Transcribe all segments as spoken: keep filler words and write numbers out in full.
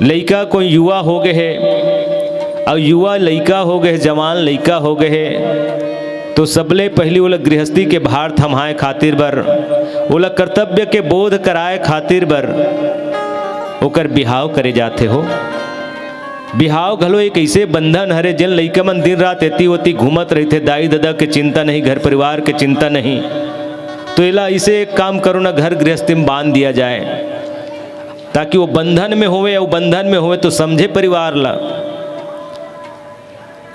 लइका कोई युवा हो गए हे, अउ युवा लइका हो गए हे, जवान लइका हो गए हे, तो सबले पहिली ओला गृहस्थी के भार थम्हाए खातिर बर, ओला कर्तव्य के बोध कराए खातिर बर ओकर बिहाव करे जाथे हो। बिहाव घलो एक अइसे बंधन हरे, जेन लइका मन दिन रात एती ओती घूमत रहिथे, दाई ददा के चिंता नहीं, घर परिवार के चिंता नहीं। तो एला अइसे एक काम करो ना, घर गृहस्थी में बांध दिया जाए, ताकि वो बंधन में होवे, अउ बंधन में होवे तो समझे परिवार ला।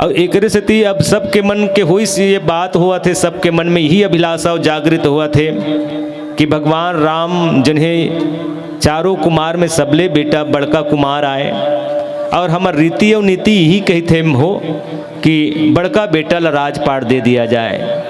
अउ एकरे सेती अब सबके मन के होइस ये बात होवत हे, सबके मन में यही अभिलाषा अउ जागृत होवत हे कि भगवान राम जिन्हें चारों कुमार में सबले बेटा बड़का कुमार आए, अउ हमर रीति अउ नीति यही कहिथे हो कि बड़का बेटा ला राजपाट दे दिया जाए।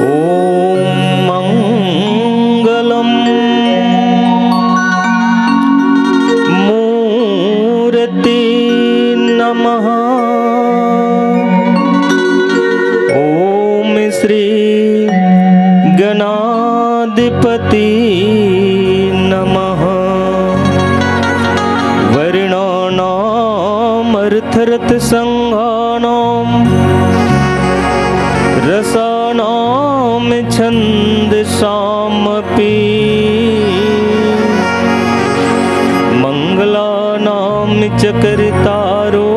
ॐ मङ्गलं मूर्ति नमः। ॐ श्री गणाधिपति नमः। वर्णानामर्थरथसङ्घानां रसानां छन्दसामपि। मङ्गलानां च कर्तारो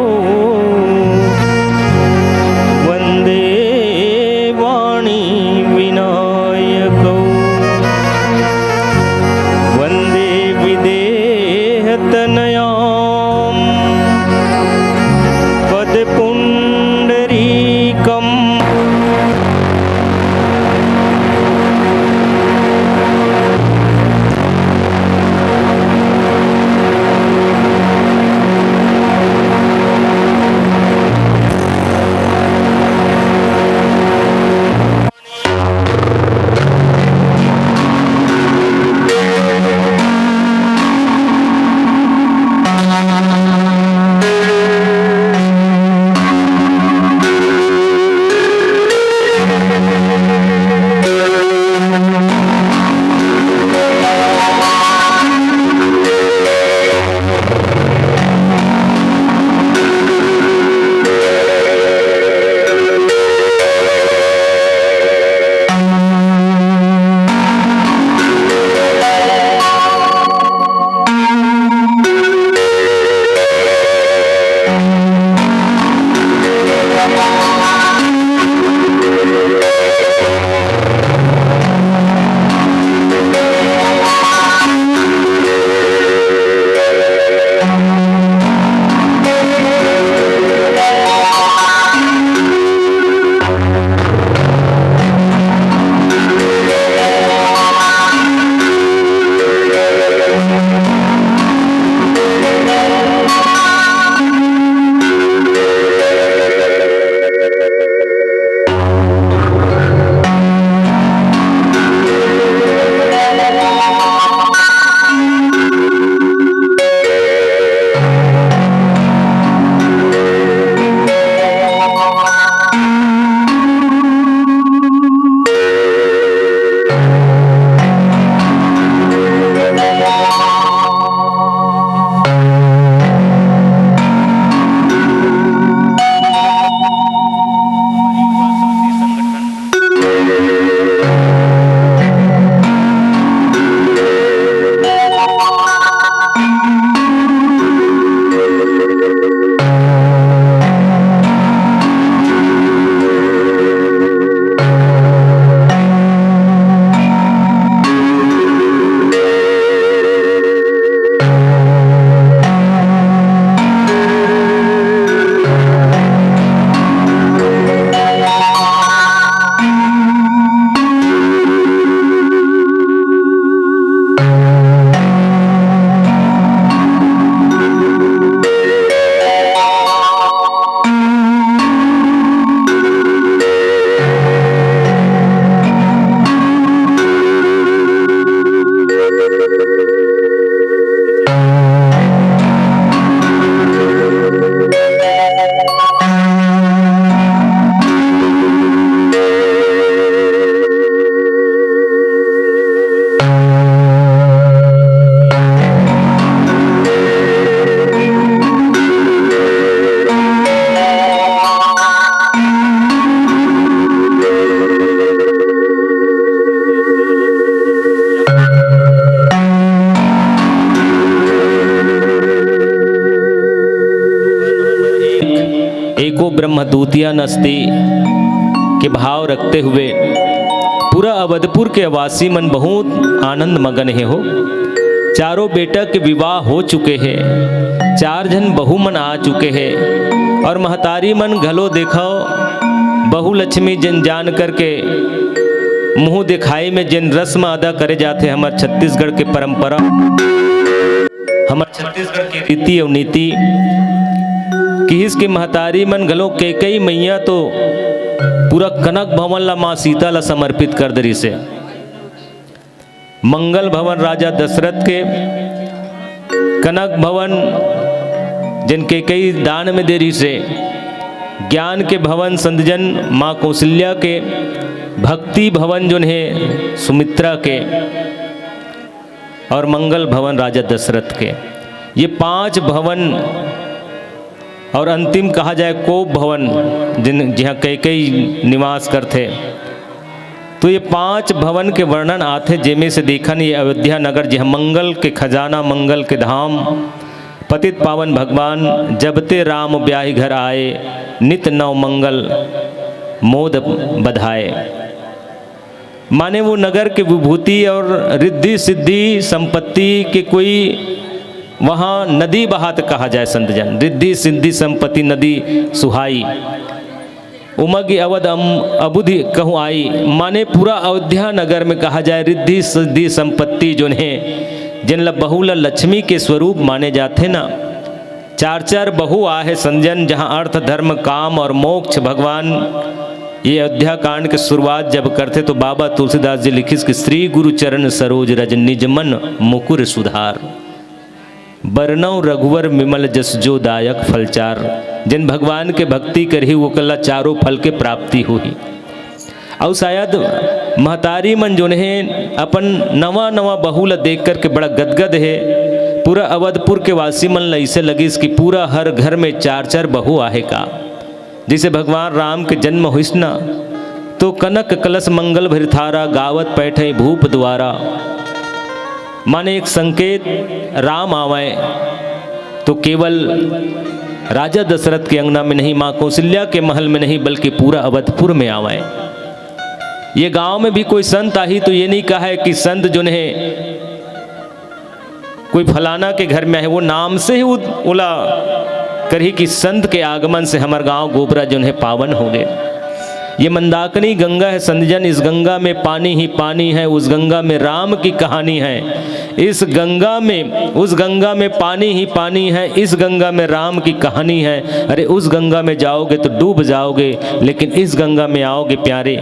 वन्दे वाणी विनायकौ। वन्दे विदेहतनयां पदपुण्डरीकम्। मधुतिया नस्ती के भाव रखते हुए पूरा अवधपुर के वासी मन बहुत आनंद मगन हे हो। चारों बेटा के विवाह हो चुके हे, चार झन बहू मन आ चुके हे और महतारी मन घलो देखो, बहू लक्ष्मी जन जान करके मुंह दिखाई में जेन रस्म अदा करे जाथे हमर छत्तीसगढ़ के परंपरा, हमर छत्तीसगढ़ के रीति अउ नीति। किहिस के महतारी मन घलो कैकई मैया तो पूरा कनक भवन ला माँ सीता ला समर्पित कर दे रिहिसे। मंगल भवन राजा दशरथ के, कनक भवन जेन कैकई दान में दे रिहिसे, ज्ञान के भवन संतजन माँ कौशल्या के, भक्ति भवन जोन हे सुमित्रा के, और मंगल भवन राजा दशरथ के। ये पांच भवन और अंतिम कहा जाए कोप भवन, जिन, जिहाँ कैकई निवास करथे, तो ये पांच भवन के वर्णन आथे, जेमे से देखन ये अयोध्या नगर, जिहाँ मंगल के खजाना, मंगल के धाम, पतित पावन भगवान, जब ते राम ब्याही घर आए, नित नव मंगल मोद बधाए। माने वो नगर के विभूति और रिद्धि सिद्धि संपत्ति के कोई वहाँ नदी बहात कहा जाए संतजन, रिद्धि सिद्धि संपत्ति नदी सुहाई। उमा गे अवध अम-, अबुध कहूँ आई, माने पूरा अयोध्या नगर में कहा जाए रिद्धि सिद्धि संपत्ति जोन हे, जिन ल बहू ल लक्ष्मी के स्वरूप माने जाथे ना। चार चार बहू आहे संतजन, जहाँ अर्थ धर्म काम और मोक्ष भगवान ये अयोध्या कांड के शुरुआत जब करथे तो बाबा तुलसीदास जी लिखिस कि श्री गुरु चरण सरोज रज निज मन मुकुर सुधार। बरनौ रघुवर विमल जस जो दायक फलचार। जिन भगवान के भक्ति करही ओकला चारों फल के प्राप्ति होही। अउ शायद महतारी मन जोन हे अपन नवा नवा बहू ला देख करके बड़ा गदगद हे। पूरा अवधपुर के वासी मन ला इसे लगिस कि पूरा हर घर में चार चार बहू आहे का। जैसे भगवान राम के जन्म होइस ना, तो कनक कलश मंगल भरि थारा, गावत पैठई भूप द्वारा। माने एक संकेत, राम आवय तो केवल राजा दशरथ के अंगना में नहीं, माँ कौशल्या के महल में नहीं, बल्कि पूरा अवधपुर में आवय। ये गांव में भी कोई संत आही तो ये नहीं कहे कि संत जोन हे कोई फलाना के घर में आहे, वो नाम से ही उ-, ओला करही कि संत के आगमन से हमर गांव गोबरा जोन हे पावन होगे। ये मंदाकिनी गंगा हे संतजन, इस गंगा में पानी ही पानी है, उस गंगा में राम की कहानी है। इस गंगा में, उस गंगा में पानी ही पानी है, इस गंगा में राम की कहानी है। अरे उस गंगा में जाओगे तो डूब जाओगे, लेकिन इस गंगा में आओगे प्यारे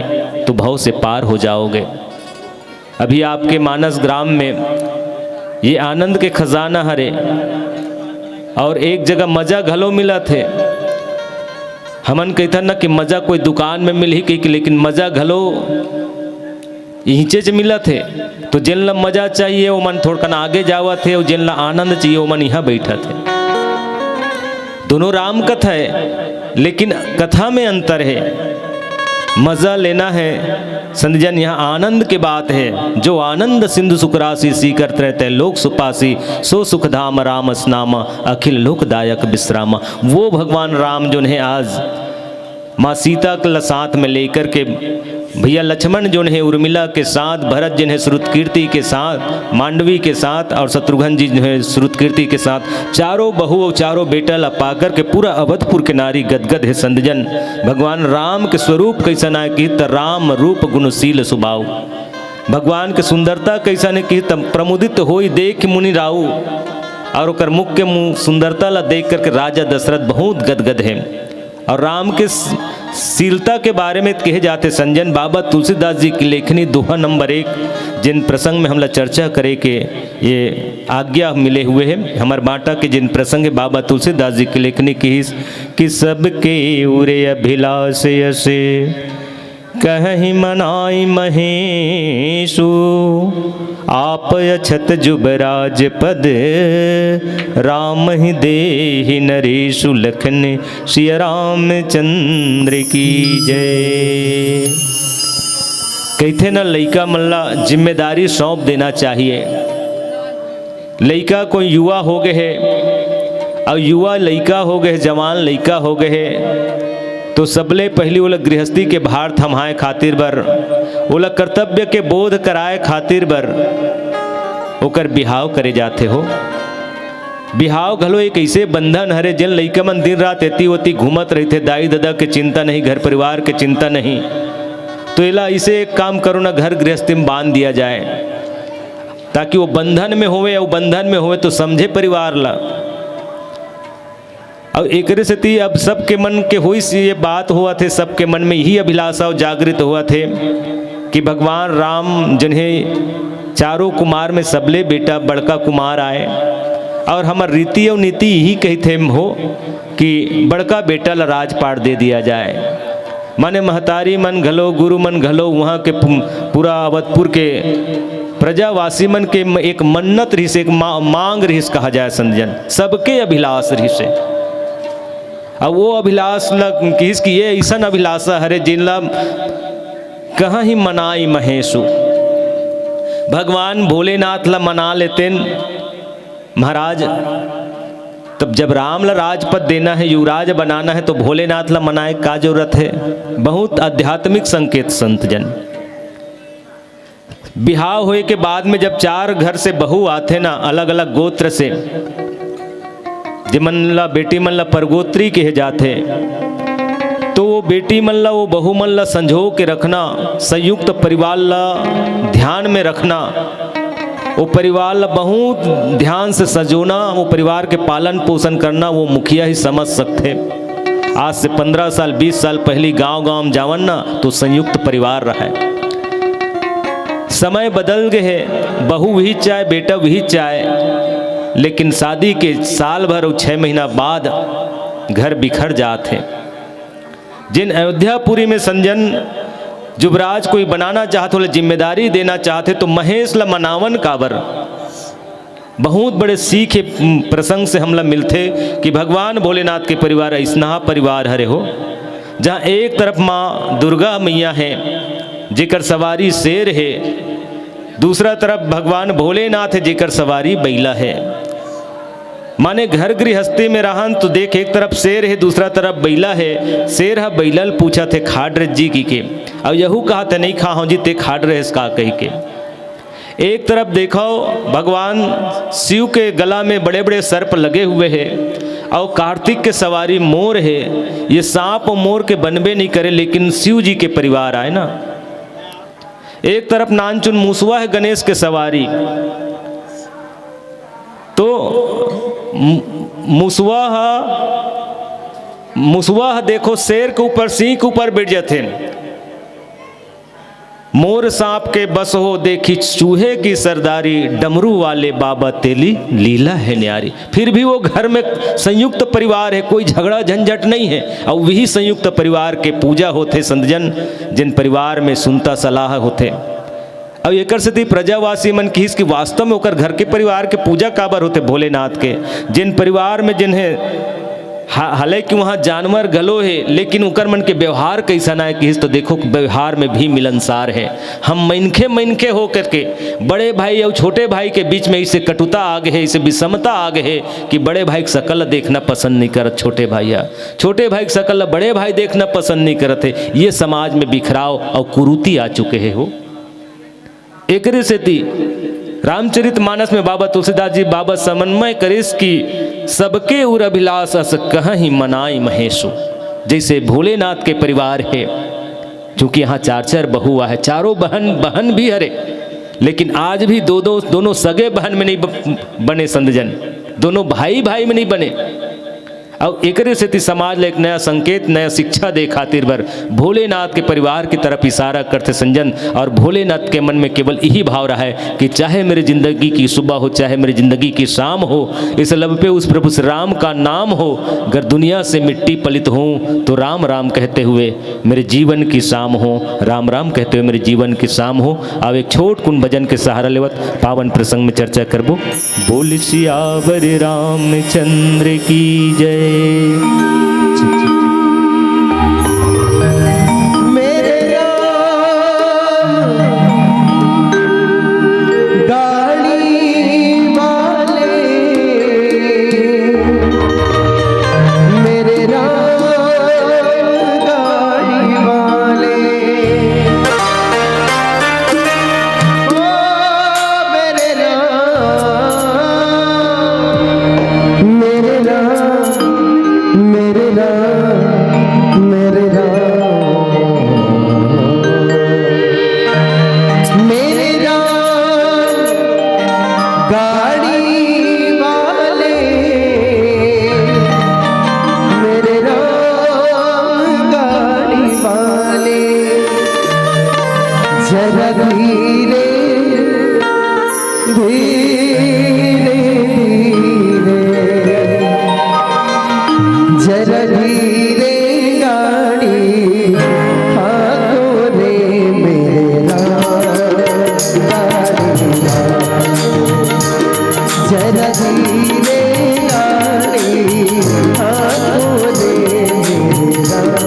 तो भव से पार हो जाओगे। अभी आपके मानस ग्राम में ये आनंद के खजाना हरे, और एक जगह मजा घलो मिलत हे। हमन कहिथन ना कि मजा कोई दुकान में मिलही कहिके, लेकिन मजा घलो इहिंचेच मिलत हे। तो जेन ला मजा चाहिए, ओमन थोड़कन आगे जावत हे, अउ जेन ला आनंद चाहिए, ओमन इहाँ बैठत हे। दोनों राम कथा हे, लेकिन कथा में अंतर हे। मजा लेना हे संतजन, यहाँ आनंद के बात हे। जो आनंद सिंधु सुख राशि, सीकर त्रय तय लोक सुपासी, सो सुख धाम रामस नाम, अखिल लोकदायक विश्राम। वो भगवान राम जोन हे आज माँ सीता के ल-, साथ में लेकर के भैया लक्ष्मण जोन हे उर्मिला के साथ, भरत जोन हे श्रुतकीर्ति के साथ, मांडवी के साथ और शत्रुघ्न जी जो हे श्रुतकीर्ति के साथ, चारों बहू और चारों बेटा ला पाकर के पूरा अवधपुर के नारी गदगद हे संतजन। भगवान राम के स्वरूप कैसन आय कि त राम रूप गुणशील सुभाव। भगवान के सुंदरता कैसन हे कि त प्रमुदित होई देख मुनि राऊ। और ओकर मुख के मुंह सुंदरता ला देख करके राजा दशरथ बहुत गदगद हे। और राम के स-, शीलता के बारे में कहे जाथे संजन, बाबा तुलसीदास जी की लेखनी दोहा नंबर एक, जिन प्रसंग में हमला चर्चा करे के ये आज्ञा मिले हुए हे, हमर बांटा के जिन प्रसंग हे, बाबा तुलसीदास जी की लेखनी किहिस कि सबके उरे अभिलाष यसे, कहहि मनाई महेशु, आप अछत जुबराज पद, राम ही देहि नरेशु लखन, सिया रामचंद्र की जय। कहिथे न, लइका मन ला जिम्मेदारी सौंप देना चाहिए। लइका कोई युवा हो गए हे, अउ युवा लइका हो गए हे, जवान लइका हो गए हे, तो सबले पहिली ओला गृहस्थी के भार थम्हाए खातिर बर, ओला कर्तव्य के बोध कराए खातिर बर ओकर बिहाव करे जाथे हो। बिहाव घलो एक अइसे बंधन हरे, जेन लइका मन दिन रात एती ओती घूमत रहिथे, दाई ददा के चिंता नहीं, घर परिवार के चिंता नहीं। तो एला अइसे एक काम करो ना, घर गृहस्थी में बांध दिया जाए, ताकि वो बंधन में होवे, अउ बंधन में होवे तो समझे परिवार ला। अउ एकरे सेती अब सबके मन के होइस ये बात होवत हे, सबके मन में यही अभिलाषा अउ जागृत होवत हे कि भगवान राम जिन्हें चारों कुमार में सबले बेटा बड़का कुमार आए, अउ हमर रीति अउ नीति यही कहिथे हो कि बड़का बेटा ला राजपाट दे दिया जाए। माने महतारी मन घलो, गुरु मन घलो, वहाँ के पु-, पूरा अवधपुर के प्रजावासी मन के म-, एक मन्नत रहिस, एक मा-, मांग रहिस कहा जाए संत जन, सबके अभिलाष रहिस हे। अब वो अभिलाष ल किहिस कि ये अइसन अभिलाषा हरे, जेन ला कहाँ ही मनाई महेशु। भगवान भोलेनाथ ला मना लेतेन महाराज, तब जब राम ला राजपद देना है, युवराज बनाना है, तो भोलेनाथ ला मनाए का जरूरत है? बहुत आध्यात्मिक संकेत संत जन। बिहाव होए के बाद में जब चार घर से बहू आथे ना, अलग-अलग गोत्र से, जेमन ला, बेटी मन ला परगोत्री कहे जाथे, तो वो बेटी मन ला, वो बहू मन ला संजो के रखना, संयुक्त परिवार ला ध्यान में रखना, वो परिवार ला बहुत ध्यान से सजोना, वो परिवार के पालन पोषण करना, वो मुखिया ही समझ सकथे। आज से पन्द्रह साल, बीस साल पहिली गांव-गांव में जावन ना, तो संयुक्त परिवार रहय। समय बदल गे हे, बहू उहीच आय, बेटा उहीच आय, लेकिन शादी के साल भर अउ छह महीना बाद घर बिखर जात हे। जेन अयोध्यापुरी में संजन जुबराज कोई बनाना चाहत हो, ले जिम्मेदारी देना चाहत हे, तो महेश ल मनावन काबर? बहुत बड़े सीख हे प्रसंग से हमला मिलथे कि भगवान भोलेनाथ के परिवार अइसनहा परिवार हरे हो, जहाँ एक तरफ माँ दुर्गा मैया हे, जेकर सवारी शेर हे, दूसरा तरफ भगवान भोलेनाथ हे, जेकर सवारी बइला हे। माने घर गृहस्थी में रहन तो देख, एक तरफ शेर हे, दूसरा तरफ बइला हे। शेर ह बइला ल पूछत हे, "खा डरेस जी?" कहिके। अउ यहू कहत हे, "नहीं खा हूँ जी, ते खा डरेस का?" कहिके। एक तरफ देखो, भगवान शिव के गला में बड़े-बड़े सर्प लगे हुए हे, अउ कार्तिक के सवारी मोर हे। ये सांप अउ मोर के बनबे नहीं करे, लेकिन शिव जी के परिवार आय ना। एक तरफ नानचुन मुसवा हे गणेश के सवारी, तो मु-, मुसवा ह, मुसवा ह देखो शेर के ऊपर, सिंह के ऊपर बैठ जाथे। मोर सांप के बस हो देखी चूहे की सरदारी, डमरू वाले बाबा तेली लीला है न्यारी। फिर भी वो घर में संयुक्त परिवार है, कोई झगड़ा झंझट नहीं है। अउ वही संयुक्त परिवार के पूजा होथे संतजन, जिन परिवार में सुनता सलाह होथे। अउ एकर सेती प्रजावासी मन किहिस कि वास्तव में ओकर घर के परिवार के पूजा काबर होथे भोलेनाथ के, जिन परिवार में जिन्हें हा-, हालांकि वहाँ जानवर घलो हे, लेकिन ओकर मन के व्यवहार कइसन आय किहिस, तो देखो, व्यवहार में भी मिलनसार हे। हम मनखे, मनखे हो करके बड़े भाई अउ छोटे भाई के बीच में इसे कटुता आ गे हे, इसे विषमता आ गे हे कि बड़े भाई के शकल ल देखना पसंद नहीं करत छोटे भाई ह, छोटे भाई के शकल ल बड़े भाई देखना पसंद नहीं करत हे। ये समाज में बिखराव अउ कुरीति आ चुके हे हो। एकरे सेती रामचरित मानस में बाबा तुलसीदास जी बाबा समन्वय करिस कि सबके उर अभिलाष अस कहहिं मनाई महेशु। जइसे भोलेनाथ के परिवार हे, चूंकि यहाँ चार चार बहू आहे, चारों बहन, बहन भी हरे, लेकिन आज भी दो दो, दोनों सगे बहन में नहीं ब-, बने संतजन, दोनों भाई भाई में नहीं बने। अउ एकरे सेती समाज ल एक नया संकेत, नया शिक्षा दे खातिर बर भोलेनाथ के परिवार की तरफ इशारा करथे संजन। अउ भोलेनाथ के मन में केवल यही भाव रहय कि चाहे मेरी जिंदगी की सुबह हो, चाहे मेरी जिंदगी की शाम हो, इस लब पे उस प्रभु श्री राम का नाम हो। अगर दुनिया से मिट्टी पलित हों तो राम राम कहते हुए मेरे जीवन की शाम हो, राम राम कहते हुए मेरे जीवन की शाम हो। अब एक छोट कुन भजन के सहारा लेवत पावन प्रसंग में चर्चा करबो। बोल सियावर रामचंद्र की जय। मेरे राम गाड़ी वाले, मेरे राम जरा धीरे, धीरे, धीरे, जरा धीरे गाड़ी हाँको रे मेरे राम, गाड़ी हाँको। जरा धीरे गाड़ी हाँको रे मेरे राम,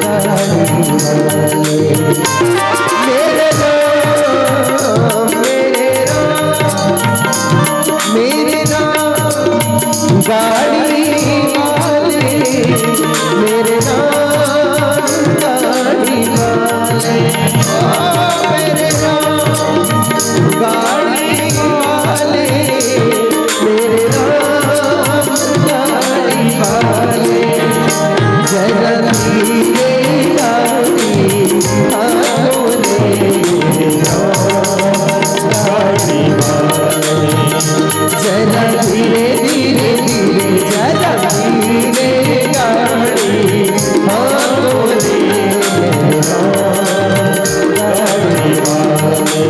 गाड़ी हाँको। मेरे राम, मेरे राम, मेरे राम, गाड़ी वाले, मेरे राम, गाड़ी वाले, ओ मेरे राम, गाड़ी वाले, मेरे राम, गाड़ी वाले। जरा धीरे गाड़ी हाँको रे, गाड़ी वाले। जरा धीरे, धीरे, धीरे, जरा धीरे गाड़ी हाँको रे, गाड़ी वाले।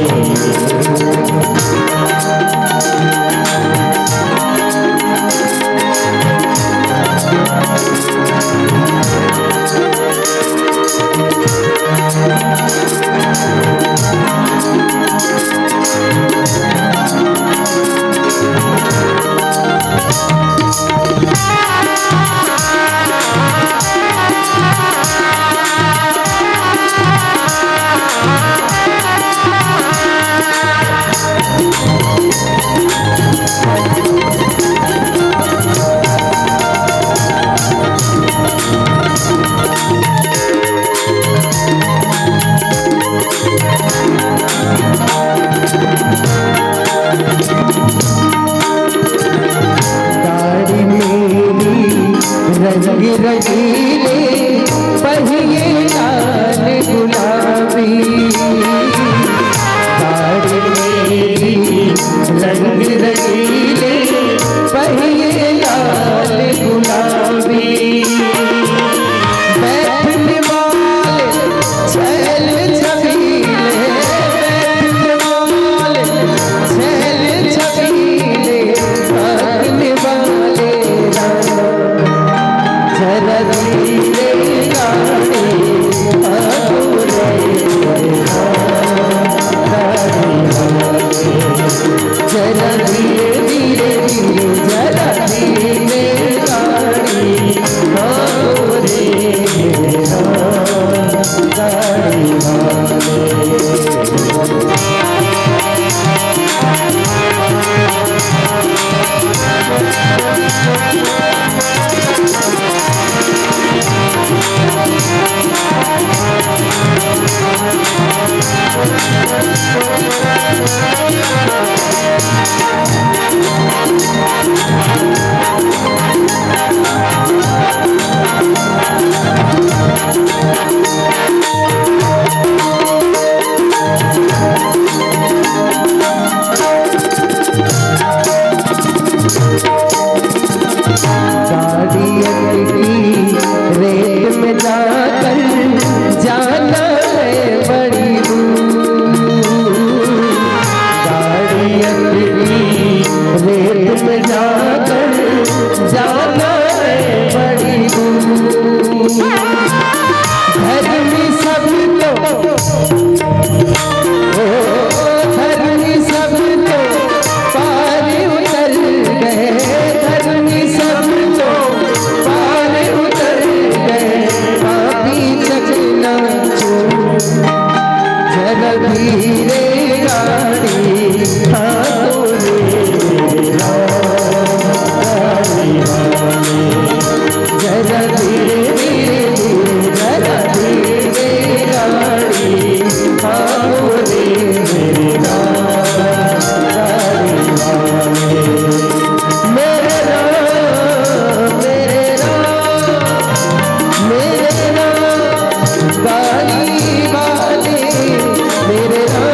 गाड़ी मेरी रंग रंगीले, पहिए लाल गुलाबी। गाड़ी मेरी रंग रंगीले, पहिए लाल गुलाबी। बैठने वाले छैल छबीले, बैठने वाले छैल छबीले, भागने वाले राम। जरा धीरे गाड़ी हाँको रे, जरा धीरे, धीरे, धीरे, जरा धीरे गाड़ी हाँको रे, गाड़ी वाले। गाड़ी अटकी रेत में जाकर जाना है बड़ी दूर। गाड़ी अटकी रेत में जाकर जाना है बड़ी दूर। घर में सबको ओ, धरनी सब तो पार उतर गए, धरनी सब तो पार उतर गए, पापी चकनाचूर। जरा धीरे गाड़ी हाँको रे, गाड़ी वाले। जरा धीरे, धीरे, धीरे, जरा धीरे गाड़ी हाँको रे मेरे राम, गाड़ी वाले। मेरे राम, मेरे राम, मेरे राम, गाड़ी वाले, मेरे राम।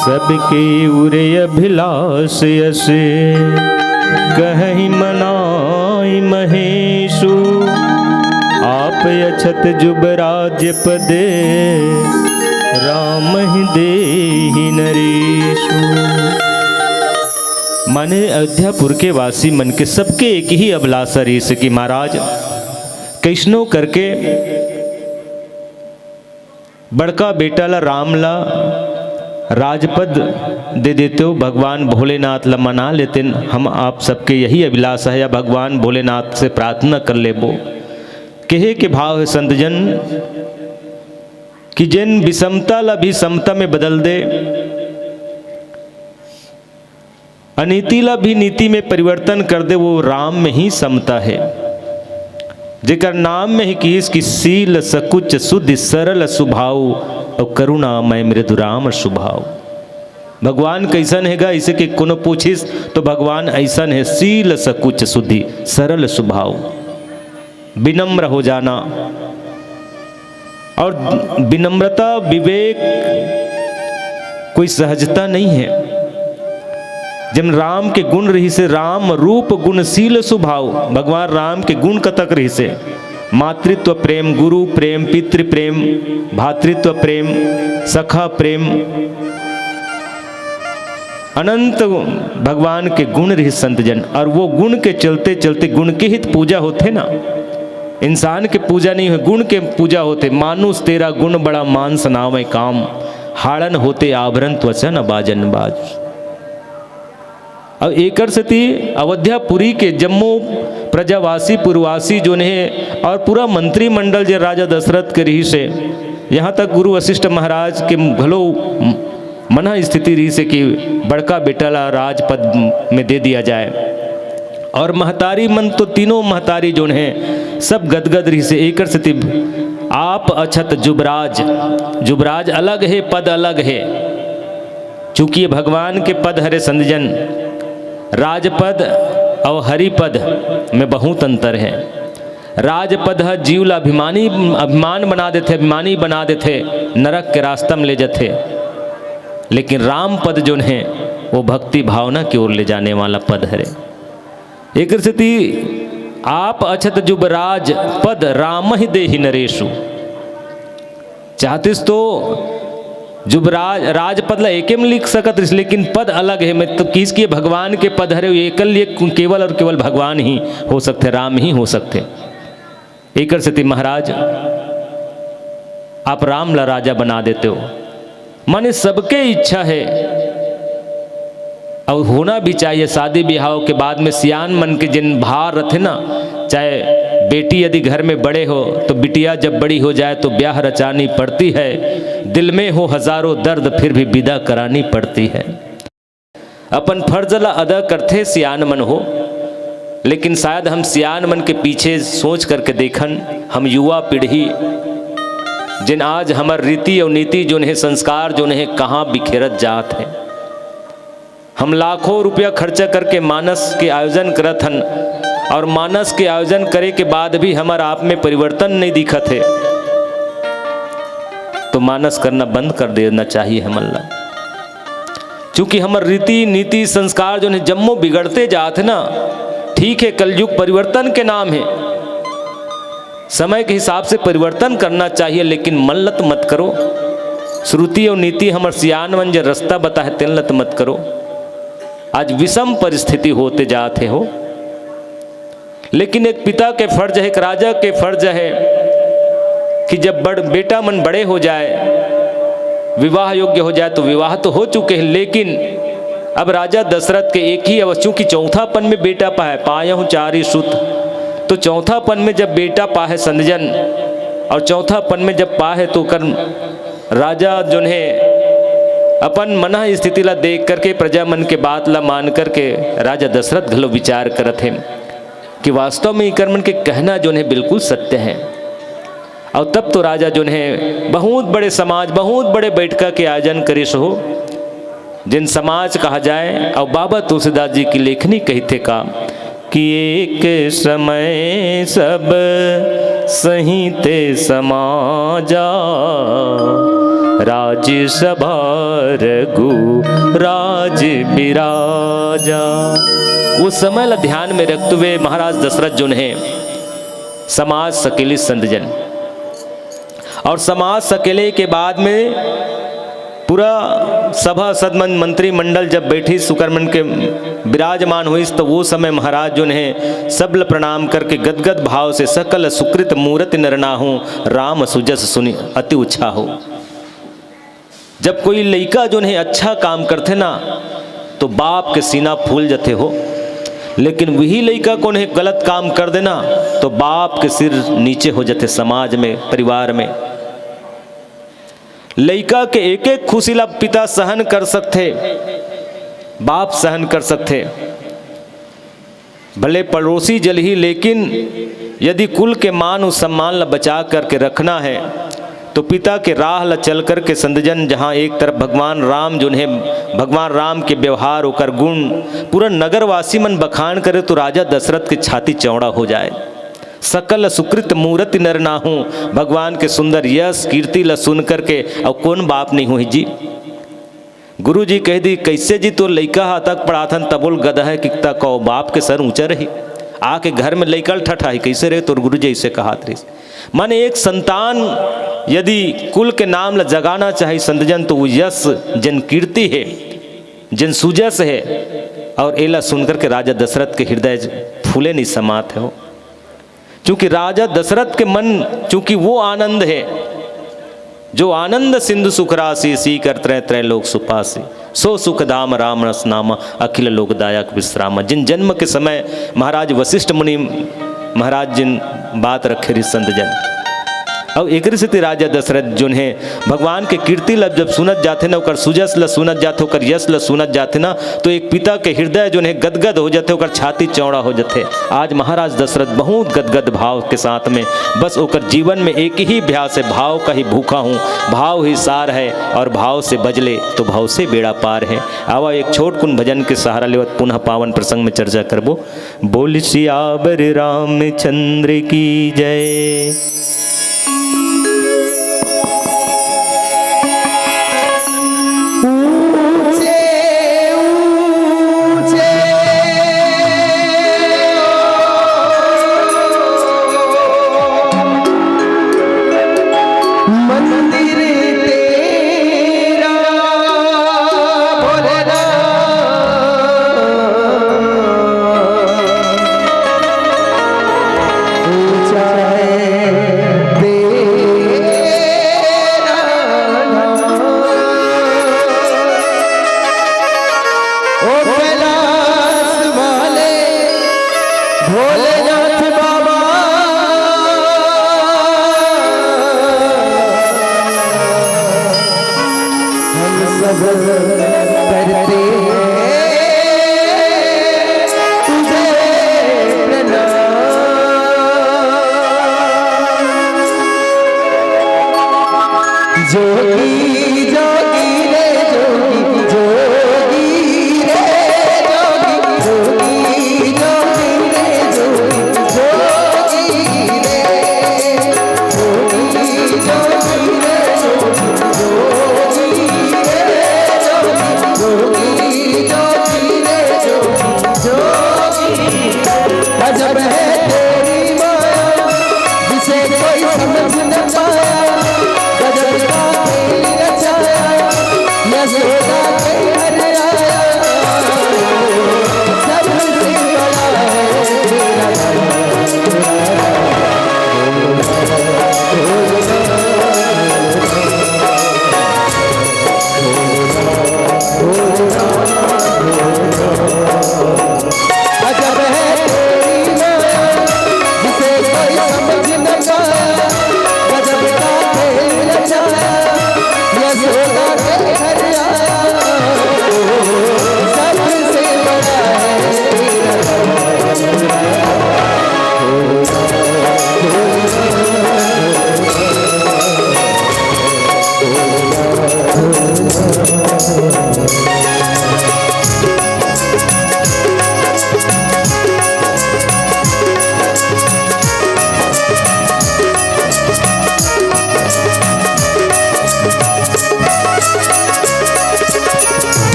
सबके उरे अभिलाष अस, कहहि मनाई महेशु। आप अछत जुबराज पद, रामहि देहि नरेशु। माने अयोध्यापुर के वासी मन के सबके एक ही अभिलाषा रहिस कि महाराज, कइसनो करके बड़का बेटा ला, राम ला राजपद दे देतेव, भगवान भोलेनाथ ला मना लेतेन। हम आप सबके यही अभिलाषा हे, या भगवान भोलेनाथ से प्रार्थना कर लेबो। कहे के भाव हे संतजन कि जेन विषमता ला भी समता में बदल दे, अनीति ला भी नीति में परिवर्तन कर दे, वो राम में ही समता हे। जेकर नाम में ही किहिस कि शील सकुच सुधि सरल सुभाव, अउ करुणामय मृदु राम सुभाव। भगवान कइसन हे गा, अइसे के कोनो पूछिस तो भगवान अइसन हे, शील सकुच सुधि सरल सुभाव। विनम्र हो जाना। और विनम्रता, विवेक कोई सहजता नहीं है। जब राम के गुण रहिसे, राम रूप गुणशील सुभाव, भगवान राम के गुण कतक रहिसे, मातृत्व प्रेम, गुरु प्रेम, पितृ प्रेम, भातृत्व प्रेम, सखा प्रेम, अनंत भगवान के गुण रहिस संत जन, और वो गुण के चलते चलते गुण के ही तो पूजा होथे ना। इंसान के पूजा नहीं होय, गुण के पूजा होथे। मानुष तेरा गुण बड़ा, मानस नावै काम, हाड़न होते आभरण त्वचा न बाजन बाज। अब एकर सेती अवध्यापुरी के जम्मो प्रजावासी पुरवासी जोन हे और पूरा मंत्रिमंडल जे राजा दशरथ के रहिसे, यहाँ तक गुरु वशिष्ठ महाराज के घलो मन स्थिति रहिसे कि बड़का बेटा ला राजपद में दे दिया जाए। और महतारी मन तो तीनों महतारी जोन हे सब गदगद रहिसे। एकर सेती आप अछत जुबराज, जुबराज अलग हे, पद अलग हे। चूंकि ये भगवान के पद हरे संत जन, राजपद और हरिपद में बहुत अंतर है। राजपद ह जीव ला अभिमानी, अभिमान बना देथे, अभिमानी बना देथे, नरक के रास्ता में ले जाथे। लेकिन राम पद जोन है, वो भक्ति भावना की ओर ले जाने वाला पद हरे। एकर सेती आप अछत जुबराज पद राम ही देहि नरेशु। चाहतिस तो जुबराज, राजपद ला एके में लिख सकत रहिस, लेकिन पद अलग है। मैं तो किस के भगवान के पद हरे, एकल, ये केवल और केवल भगवान ही हो सकते, राम ही हो सकते। एकर सेती महाराज, आप राम ला राजा बना देते हो। माने सबके इच्छा है, और होना भी चाहिए। शादी बिहाव के बाद में सियान मन के जिन भार रथे ना, चाहे बेटी यदि घर में बड़े हो तो बिटिया जब बड़ी हो जाए तो ब्याह रचानी पड़ती है। दिल में हो हजारों दर्द फिर भी विदा करानी पड़ती है। अपन फर्ज ला अदा करथे सियान मन हो, लेकिन शायद हम सियान मन के पीछे सोच करके देखन, हम युवा पीढ़ी जिन आज हमर रीति और नीति जोन है, संस्कार जोन है, कहाँ बिखेरत जात है। हम लाखों रुपया खर्चा करके मानस के आयोजन करत हन, और मानस के आयोजन करे के बाद भी हमर आप में परिवर्तन नहीं दिखत है, तो मानस करना बंद कर देना चाहिए हमन ला। चूंकि हमर रीति नीति संस्कार जोन है जम्मो बिगड़ते जात है ना। ठीक है, कलयुग परिवर्तन के नाम है, समय के हिसाब से परिवर्तन करना चाहिए, लेकिन मन लत मत करो। श्रुति और नीति हमर सियान मन जे रास्ता बता है, तेन लत मत करो। आज विषम परिस्थिति होते जात है हो, लेकिन एक पिता के फर्ज है, एक राजा के फर्ज है कि जब बड़, बेटा मन बड़े हो जाए, विवाह योग्य हो जाए, तो विवाह तो हो चुके हैं, लेकिन अब राजा दशरथ के एक ही अवस-, चूंकि चौथापन में बेटा पाए, पायहु चारि सुत, तो चौथापन में जब बेटा पाए संत जन, और चौथापन में जब पाए तो कर राजा जोन है अपन मनह स्थिति ला देख करके, प्रजा मन के बात ला मान करके राजा दशरथ घलो विचार करत हे कि वास्तव में इकर मन के कहना जोन है बिल्कुल सत्य है। और तब तो राजा जोन है बहुत बड़े समाज, बहुत बड़े बैठका के आयोजन करिस हो, जिन समाज कहा जाए। और बाबा तुलसीदास जी की लेखनी कहिथे का कि एक समय सब सहिते समाजा, राजसभा रघु राज बिराजा। वो समय ला ध्यान में रखते हुए महाराज दशरथ जोन हे, समाज सकेलिस संत जन, और समाज सकेले के बाद में पूरा सभा सदमन मंत्रिमंडल जब बैठी सुकरमन के विराजमान होइस, तो वो समय महाराज जोन हे सब ल प्रणाम करके गदगद भाव से सकल सुकृत मूरति नर नाहु राम सुजस सुनि अति उछाहु। जब कोई लइका जोन हे अच्छा काम करथे ना, तो बाप के सीना फूल जथे हो, लेकिन वही लइका कोन हे गलत काम कर देना, तो बाप के सिर नीचे हो जथे समाज में, परिवार में। लइका के एक एक खुशी ला पिता सहन कर सकथे, बाप सहन कर सकथे, भले पड़ोसी जलही, लेकिन यदि कुल के मान और सम्मान ला बचा करके रखना है, तो पिता के राह ला चल करके संतजन, जहाँ एक तरफ भगवान राम जोन हे, भगवान राम के व्यवहार, ओकर गुण, पूरा नगरवासी मन बखान करे, तो राजा दशरथ के छाती चौड़ा हो जाए। सकल सुकृत मूरति नर नाहु, भगवान के सुंदर यश कीर्ति ला सुन करके, और कौन बाप नहीं हुई जी? गुरु जी कह दी, "कैसे जी, तोर लइका हा तक पढ़ाथन, तबोल गधा है किकता कहो, बाप के सर ऊंचा रही, आके घर में लइका ल ठठाही, कैसे रहे?" तोर गुरु जी ऐसे कहात रहिस। माने एक संतान यदि कुल के नाम ला जगाना चाही संतजन, तो वो यश, जन कीर्ति है, जन सुजस है, और एला सुनकर के राजा दशरथ के हृदय फूले नहीं समात है हो। क्योंकि राजा दशरथ के मन, चूंकि वो आनंद है, जो आनंद सिंधु सुख राशि, सी कर त्रय त्रय लोक सुपासी, सो सुख धाम राम रस नाम अखिल लोकदायक विश्राम। जिन जन्म के समय महाराज वशिष्ठ मुनि महाराज जिन बात रखे रही संत जन, और एकरे सेती राजा दशरथ जोन हे भगवान के कीर्ति ला जब सुनत जाथे ना, ओकर सुजस ला सुनत जाथे, ओकर यश ला सुनत जाथे ना, तो एक पिता के हृदय जोन हे गदगद हो जाथे, ओकर छाती चौड़ा हो जाथे। आज महाराज दशरथ बहुत गदगद भाव के साथ में, बस ओकर जीवन में एक ही अभ्यास है, भाव का ही भूखा हूँ, भाव ही सार है, और भाव से बजले तो भाव से बेड़ा पार है। आवा एक छोट कुन भजन के सहारा लेवत पुनः पावन प्रसंग में चर्चा करबो। बोल सियावर रामचंद्र की जय।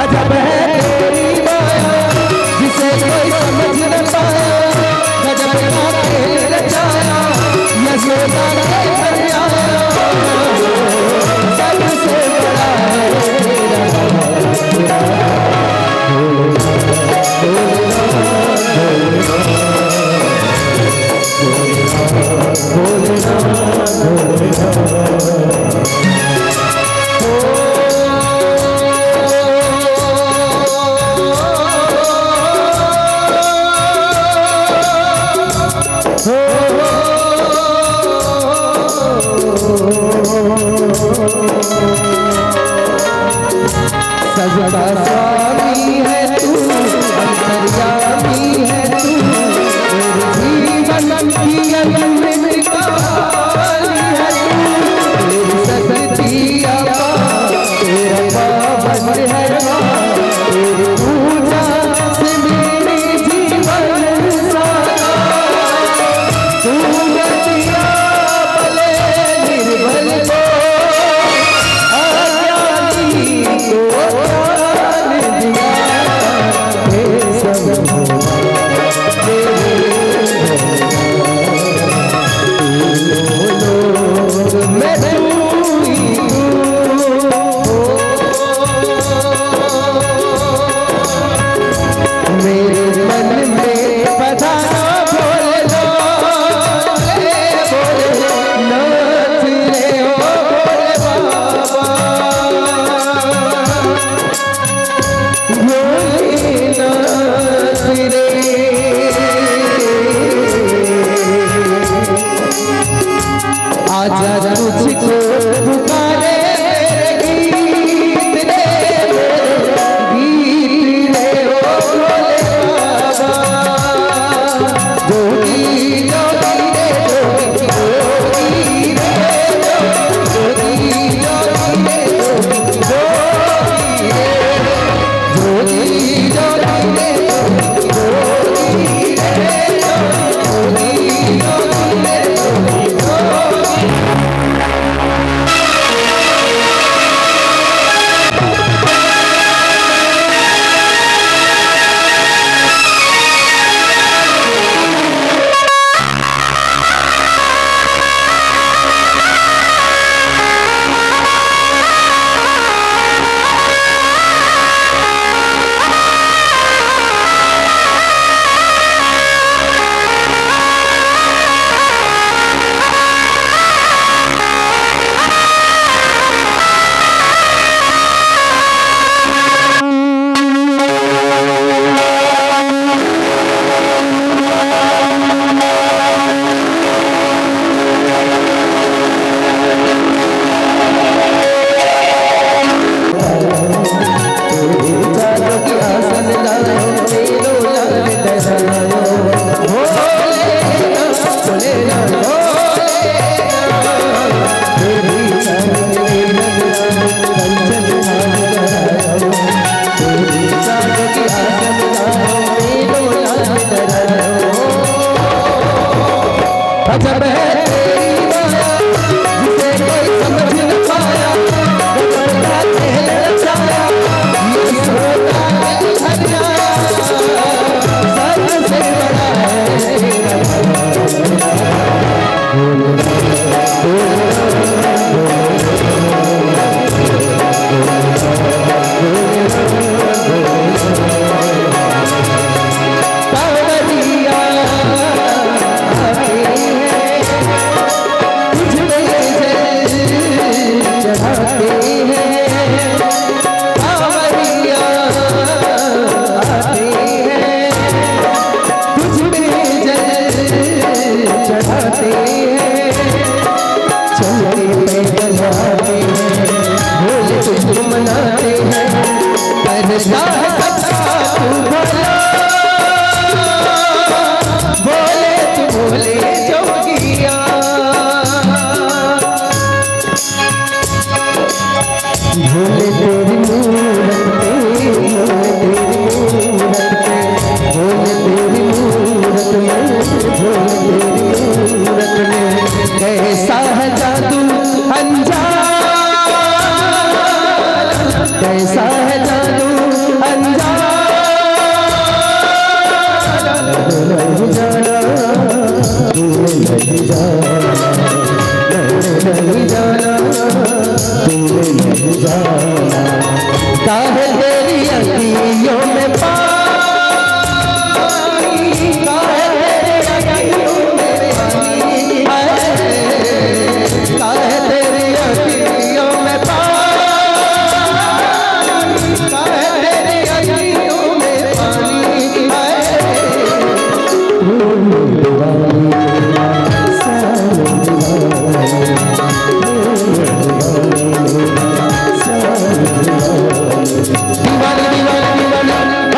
अजब है तेरी माया, जिसे कोई समझ न पाया। गजब का खेल रचाया, यशोदा के घर आया। सबसे बड़ा है तेरा सजदा स्वामी है तू, अंतर्यामी है तू, मेरे जीवन की अनंत काली है तू, मेरी शक्ति अपार, तेरा पावन है नाम, तेरी पूजा से मेरी जीवन सारा। तू गतिया भले निर्बल को, अज्ञानी को ज्ञान दिया। हे शंभु कैसा है जादू अनजान, कैसा है जादू अनजान। नहीं जाना, तूने नहीं जाना, मैंने नहीं जाना, तूने नहीं जाना। काहे तेरी अखियों में पानी, काहे तेरी अखियों में पानी, काहे तेरी अखियों में पानी, काहे तेरी अखियों में पानी, दीवानी, दीवानी, दीवानी,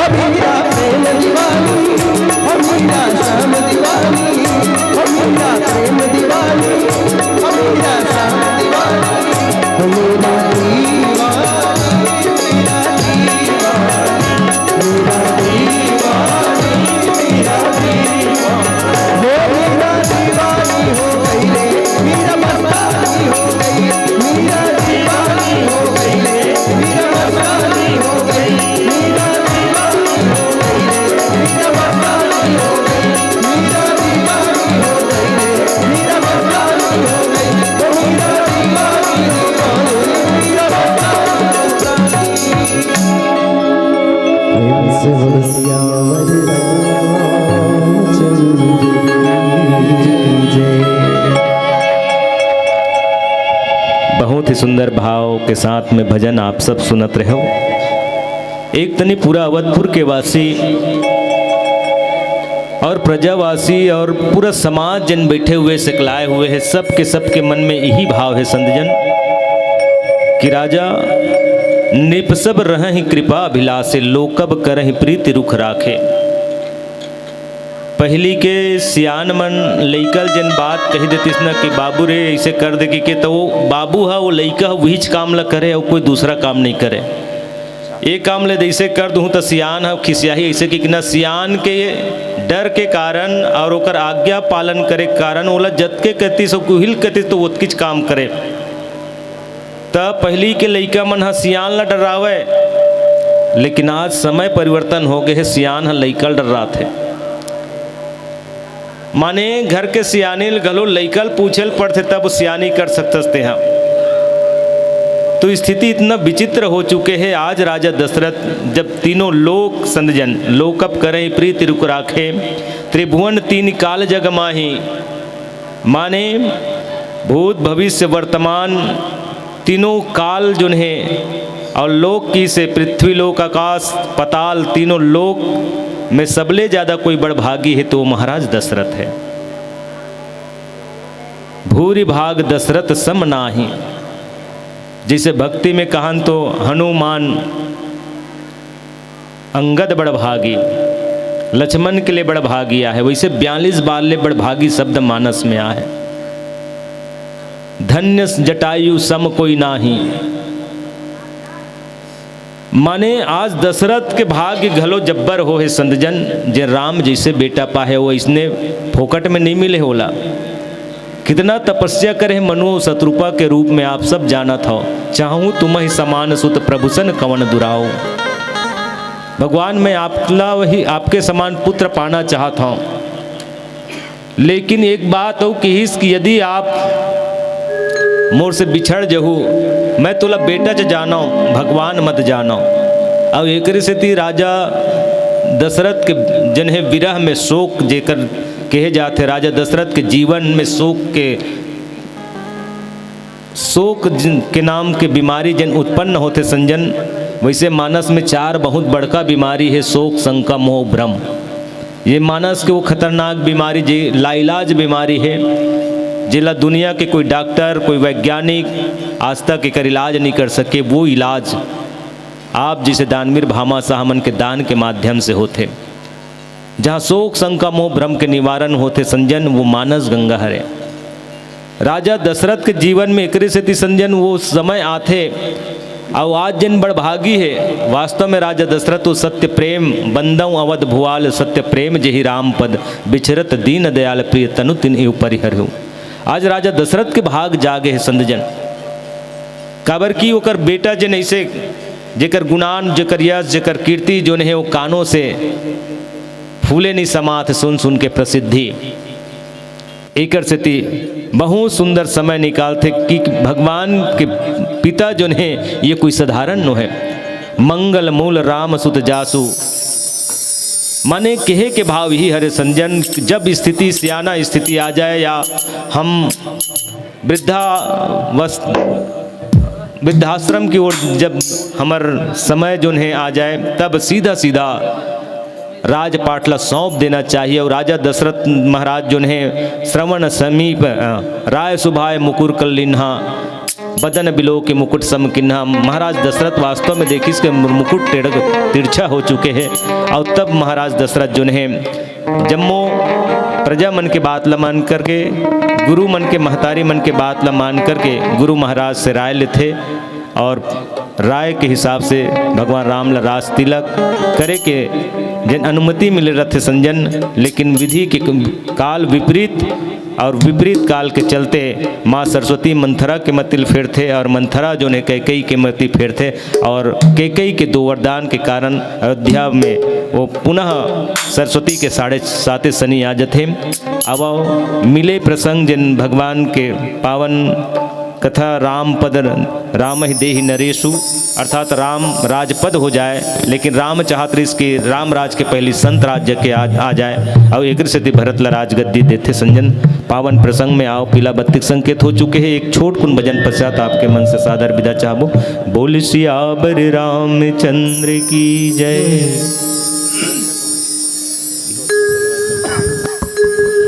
अमीरा प्रेम दीवानी, अमीरा शाम दीवानी, अमीरा प्रेम दीवानी, अमीरा शाम दीवानी, अमीरा दीवानी, अमीरा दीवानी। प्रेम से बोलो सियावर रामचंद्र की जय। बहुत ही सुंदर भाव के साथ में भजन आप सब सुनत रहे हो। एक तनी पूरा अवधपुर के वासी और प्रजावासी और पूरा समाज जन बैठे हुए, सकलाए हुए है, सबके सबके मन में यही भाव है संत जन कि राजा नृप सब रहहि कृपा अभिलाषे, लोकब करहि प्रीति रुख राखे। पहली के सियान मन लइकल जन बात कही देतिस न कि बाबू रे ऐसे कर दे कि, के तो वो बाबू हा, वो लइका हा, वहीच काम ला करे और कोई दूसरा काम नहीं करे। ये काम ले जैसे कर दूँ तो सियान हा खिसियाही ऐसे कि, कि ना सियान के डर के कारण और ओकर आज्ञा पालन करे के कारण ओला जतके कहतिस और कुहिल कहतिस तो ओतकीच काम करे। त पहिली के लइका मन ह सियान ल डरावय, लेकिन आज समय परिवर्तन हो गे हे, सियान ह लइका ल डराथे। माने घर के सियानी ल घलो लइका ल पूछे ल पड़थे, तब सियानी कर सकथस तेहा। तो स्थिति इतना विचित्र हो चुके हे। आज राजा दशरथ जब तीनों लोक संत जन, लोकब करहि प्रीति रुख राखे, त्रिभुवन तीन काल जग माही, माने भूत, भविष्य, वर्तमान तीनों काल जोन हे, और लोक की से पृथ्वी, लोक, आकाश, पाताल, तीनों लोक में सबले ज्यादा कोई बड़भागी हे तो वो महाराज दशरथ हे। भूरि भाग दशरथ सम नाही। जैसे भक्ति में कहन तो हनुमान, अंगद बड़भागी, लक्ष्मण के लिए बड़भागी आहे, वैसे बयालीस बार ले बड़भागी शब्द मानस में आहे। धन्य जटायु सम कोई नाही। माने आज दशरथ के भाग्य घलो जब्बर हो हे संत जन, जे राम जैसे बेटा पाहे, वो इसने फोकट में नहीं मिले होला। कितना तपस्या करे हे मनु शतरूपा के रूप में, आप सब जानत हव। चाहूं तुम्हि समान सुत प्रभु सन कवन दुराऊ। भगवान, मैं आपला वही, आपके समान पुत्र पाना चाहत हूं, लेकिन एक बात अउ किहिस कि यदि आप मोर से बिछड़ जहू, मैं तोला बेटा च जानव, भगवान मत जानव। अब एकरे सेती राजा दशरथ के जन हे विरह में शोक जेकर कहे जाथे, राजा दशरथ के जीवन में शोक के, शोक जिन, के नाम के बीमारी जन उत्पन्न होथे संजन, वैसे मानस में चार बहुत बड़का बीमारी हे, शोक, शंका, मोह, भ्रम। ये मानस के वो खतरनाक बीमारी, जे लाइलाज बीमारी हे, जेला दुनिया के कोई डॉक्टर, कोई वैज्ञानिक आज तक एकर इलाज नहीं कर सके, वो इलाज आप जैसे दानवीर भामाशाह मन के दान के माध्यम से होथे। जहाँ शोक, शंका, मोह, भ्रम के निवारण होथे संजन, वो मानस गंगा हरे। राजा दशरथ के जीवन में एकरे सेती संजन वो समय आथे, अउ आज जेन बड़ भागी हे, वास्तव में राजा दशरथ तो सत्य प्रेम, बंदौ अवध भुआल सत्य प्रेम, जेहि राम पद बिचरत दीन दयाल प्रिय तनु तिनहि परिहरहु। आज राजा दशरथ के भाग जागे हे संत जन, काबर कि ओकर बेटा जेन ऐसे, जेकर गुणान, जेकर यश, जेकर कीर्ति जोन हे, वो कानों से फूले नहीं समात, सुन सुन के प्रसिद्धि। एकर सेती बहुत सुंदर समय निकालथे कि भगवान के पिता जोन हे, ये कोई साधारण नो हे। मंगल मूल राम सुत जासु, माने कहे के भाव ही हरे संजन, जब स्थिति, सियाना स्थिति आ जाए या हम वृद्धावस्थ-, वृद्धाश्रम की ओर जब हमर समय जोन हे आ जाए, तब सीधा सीधा राजपाट ला सौंप देना चाहिए। और राजा दशरथ महाराज जोन हे, श्रवण समीप, अ, राय सुभाय मुकुर कल लिन्हा, बदन बिलो के मुकुट सम किन्हा। महाराज दशरथ वास्तव में देखिस के मुकुट टेढ़ तिरछा हो चुके हे। और तब महाराज दशरथ जोन हे, जम्मो प्रजा मन के बात ला मान करके, गुरु मन के, महतारी मन के बात ला मान करके गुरु महाराज से राय लेथे और राय के हिसाब से भगवान राम ला राज तिलक करे के जेन अनुमति मिले रथे संजन, लेकिन विधि के काल विपरीत और विपरीत काल के चलते माँ सरस्वती मंथरा के मति ल फेरथे और मंथरा जोन हे कैकेयी के मति फेरथे और कैकेयी के दो वरदान के कारण अयोध्या में वो पुनः सरस्वती के साढ़े साते सनी आ जथे। अब मिले प्रसंग जेन भगवान के पावन कथा राम पद राम ही देहि नरेशु, अर्थात राम राजपद हो जाए, लेकिन राम चाहत रहिस कि राम राज के पहली संत राज्य के आ, आ जाए। और एक सेती भरत ला राजगद्दी देथे संजन। पावन प्रसंग में आओ, पीला बत्ती के संकेत हो चुके हैं। एक छोट कुन भजन पश्चात आपके मन से सादर विदा चाहबो। बोल सियावर रामचंद्र की जय।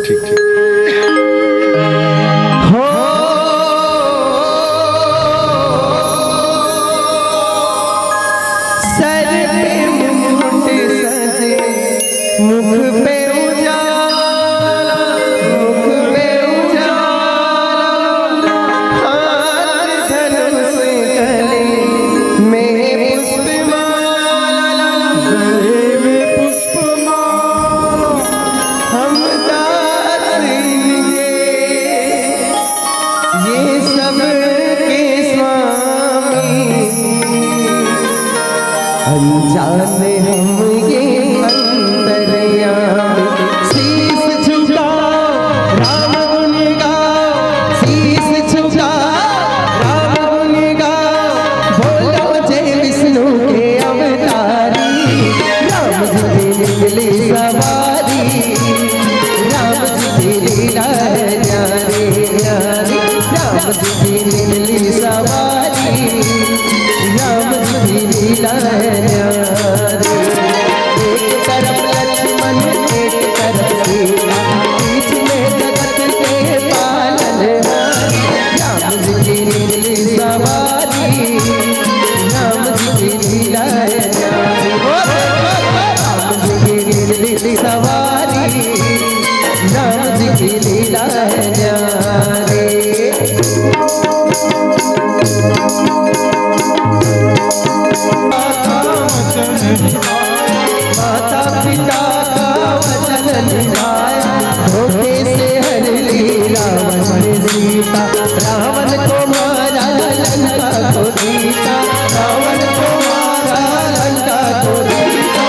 ठीक, ठीक। हो सर पे मुकुट सजे, मुख पे उजाला, मुख पे उजाला, हाथ धनुष गले में पुष्पमाला, गले में पुष्पमाला। हम दास इनके ये सब के स्वामी, अनजान हम ये अंतर्यामी। शीश झुकाओ, राम गुण गाओ, शीश झुकाओ, राम गुण गाओ, बोलो जय विष्णु के अवतारी। राम जी की निकली सवारी, राम जी की लीला है न्यारी, न्यारी। राम जी की निकली सवारी, राम जी की लीला है न्यारी। एक तरफ लक्ष्मण, एक तरफ सीता, बीच में जगत के पालनहारी। राम जी की निकली सवारी, राम जी की लीला है न्यारी। राम जी की निकली सवारी, राम जी की लीला है न्यारी। माता पिता का वचन निभाया, धोखे से हर ली रावण ने सीता। रावण को मारा, लंका को जीता, रावण को मारा, लंका को जीता।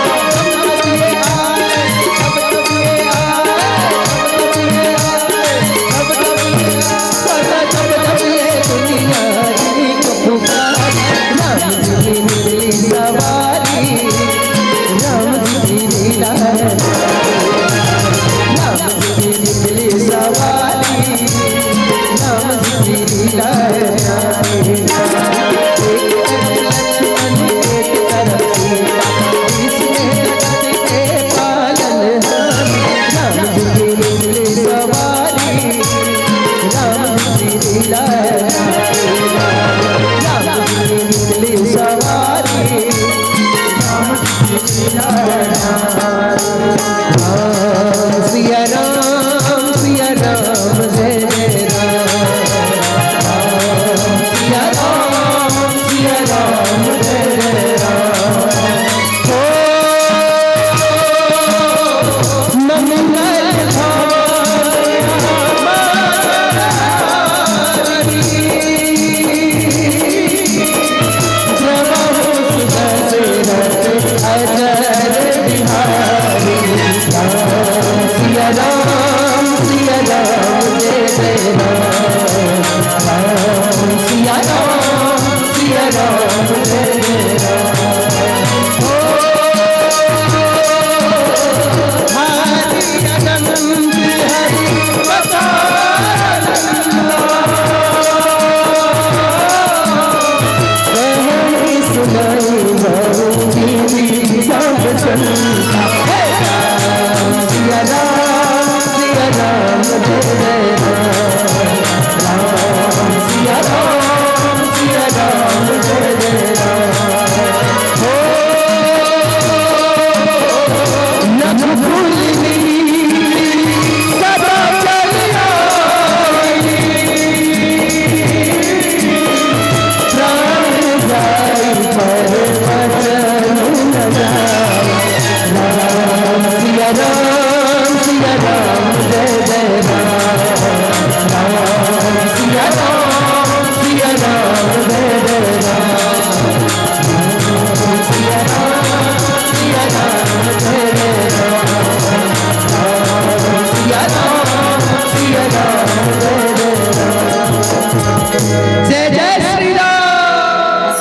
जय जय श्री राम,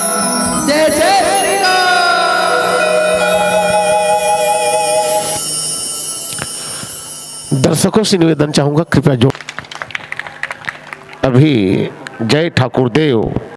जय जय श्री राम। दर्शकों से निवेदन चाहूंगा, कृपया जो अभी जय ठाकुर देव